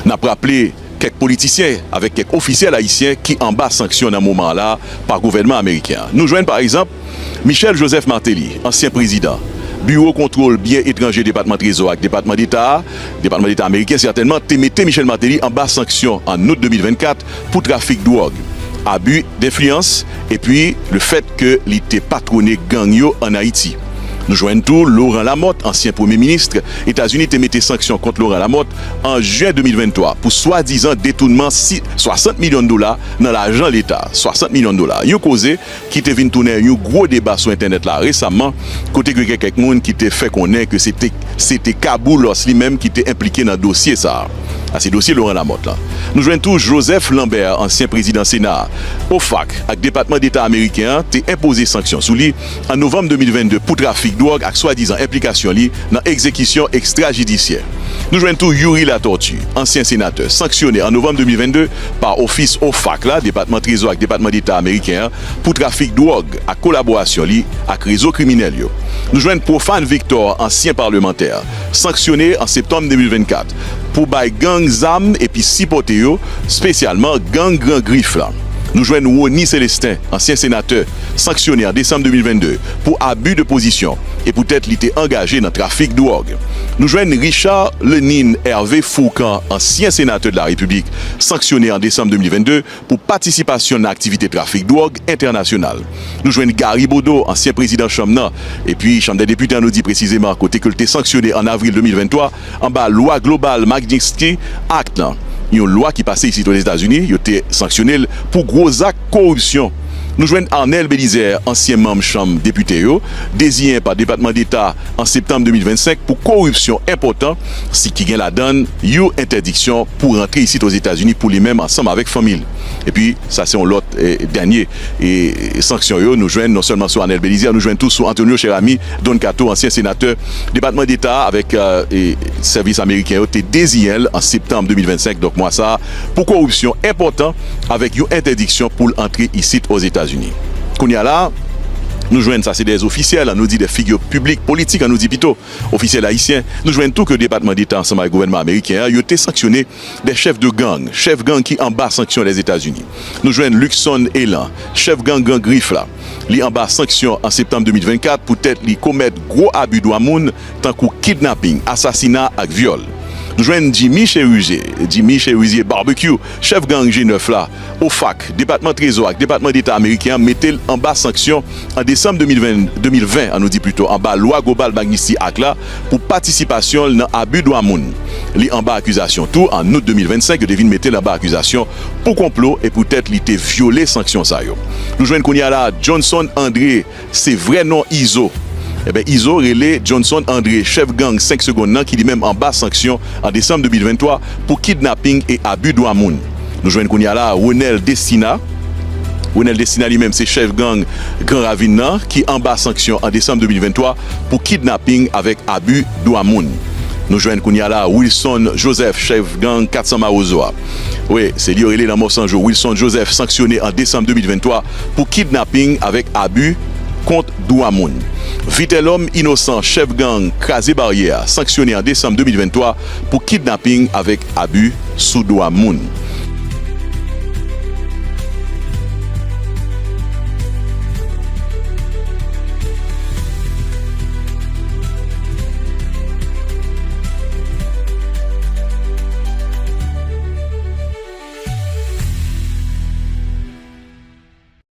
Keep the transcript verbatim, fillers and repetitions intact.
N ap raple kèk politisyen avèk kèk ofisyèl ayisyen ki anba sanksyon nan moman la pa gouvènman ameriken an. Nou jwenn, pa egzanp, Michel Joseph Martelly, ansyen prezidan, Biwo Kontwòl Byen Etranje Depatman Trezò ak Depatman Deta a, Depatman Deta ameriken sètènman, te mete Michel Martelly anba sanksyon an out de mil vennkat pou trafik dwòg, abi denfliyans, epi lefèt ke li te patwone gang yo ann Ayiti. Nou jwenn tou Laurent Lamothe, ansyen premye minis Etazini, te mete sanksyon kont Laurent Lamothe an jen de mil venntwa pou swadizan detounman si-, swasant milyon dola nan lajan leta. Swasant milyon dola. Yon koze ki te vin tounen yon gwo deba sou entènèt la resaman, kote ke gen kèk moun ki te fè konnen ke se te, se te Kaboulos li menm ki te enplike nan dosye sa a. A, se dosye Laurent Lamothe la. Nou jwenn tou Joseph Lambert, ansyen prezidan Sena a, OFAC ak Depatman Deta ameriken an te enpoze sanksyon sou li an novanm de mil vennde pou trafik dwòg ak swadizan enplikasyon li nan egzekisyon ekstrajidisyè. Nou jwenn tou Youri Latortue, ansyen senatè, sanksyone an novanm de mil vennde pa ofis OFAC la, Depatman Trezò ak Depatman Deta ameriken an, pou trafik dwòg ak kolaborasyon li ak rezo kriminèl yo. Nou jwenn Profane Victor, ansyen palmantè, sanksyone an septanm de mil vennkat pou bay gang zam epi sipòte yo, espesyalman gang Gran Grif la. Nou jwenn Rony Célestin, ansyen senatè, sanksyone an desanm de mil vennde pou abi de pozisyon e poutèt li te angaje nan trafik dwòg. Nou jwenn Richard Lenine Hervé Fourcand, ansyen senatè de la Repiblik, sanksyone an desanm de mil vennde pou patisipasyon nan aktivite trafik dwòg entènasyonal. Nou jwenn Gary Bodeau, ansyen prezidan chanm nan, epi Chanm dè Depite an nou di presizeman, kote ke l te sanksyone an avril de mil venntwa anba lwa global Magnitsky Act lan, yon lwa ki pase isit Ozetazini, yo te sanksyone l pou gwo zak koripsyon. Nou jwenn Arnel Belizaire, ansyen manm Chanm Depite yo, deziyen pa Depatman Deta an septanm de mil vennsenk pou koripsyon enpòtan, si ki gen ladan l yon entèdiksyon pou rantre isit Ozetazini pou li menm ansanm avèk fanmi l. Epi, sa se yon lòt, eh, dènye, eh, sanksyon yo nou jwenn non sèlman sou Arnel Belizaire, nou jwenn tou sou Antonio Cheramy Don Kato, ansyen senatè Depatman Deta avèk, eh, eh, sèvis ameriken yo te deziyen l an septanm de mil vennsenk, donk mwa sa a, pou koripsyon enpòtan avèk yon entèdiksyon pou l antre isit Ozetazini. Kounye a la, nou jwenn sa se de ofisyèl, an nou di de figi piblik, politik, an nou di pito, ofisyèl ayisyen. Nou jwenn tou ke Depatman Deta ansanm ak gouvènman ameriken an, yo te sanksyone de chèf de gang, chèf gang ki anba sanksyon Lèzetazini. Nou jwenn Luckson Elan, chèf gang Gran Grif la. Li anba sanksyon an septanm de mil vennkat poutèt li komèt gwo abi dwa moun, tankou kidnaping, asasina ak vyòl. Nou jwenn Jimmy Chérizier, Jimmy Chérizier Barbecue, chèf gang G nèf la, OFAC, Depatman Trezò ak Depatman Deta ameriken an mete l anba sanksyon an desanm de mil ven, de mil ven, an nou di pito, anba lwa global Magnitsky Act la pou patisipasyon l nan abi dwa moun. Li anba akizasyon tou an out de mil vennsenk, yo te vin mete l anba akizasyon pou konplo e poutèt li te vyole sanksyon sa yo. Nou jwenn kounye a la Johnson André, se vrè non Izo. Ebyen, Izo rele Johnson André, chèf gang senk Segonn nan, ki li menm anba sanksyon an desanm de mil venntwa pou kidnaping e abi dwa moun. Nou jwenn kounye a la Ronel Destina. Ronel Destina li menm se chèf gang Gran Ravin nan ki anba sanksyon an desanm de mil venntwa pou kidnaping avèk abi dwa moun. Nou jwenn kounye a la Wilson Joseph, chèf gang kat san Mawozo a. Wi, se li yo rele Lanmò San Jou. Wilson Joseph sanksyone an desanm de mil venntwa pou kidnaping avèk abi kont dwa moun. Vitelhomme Innocent, chèf gang Kraze Baryè a, sanksyone an desanm de mil venntwa pou kidnaping avèk abi sou dwa moun.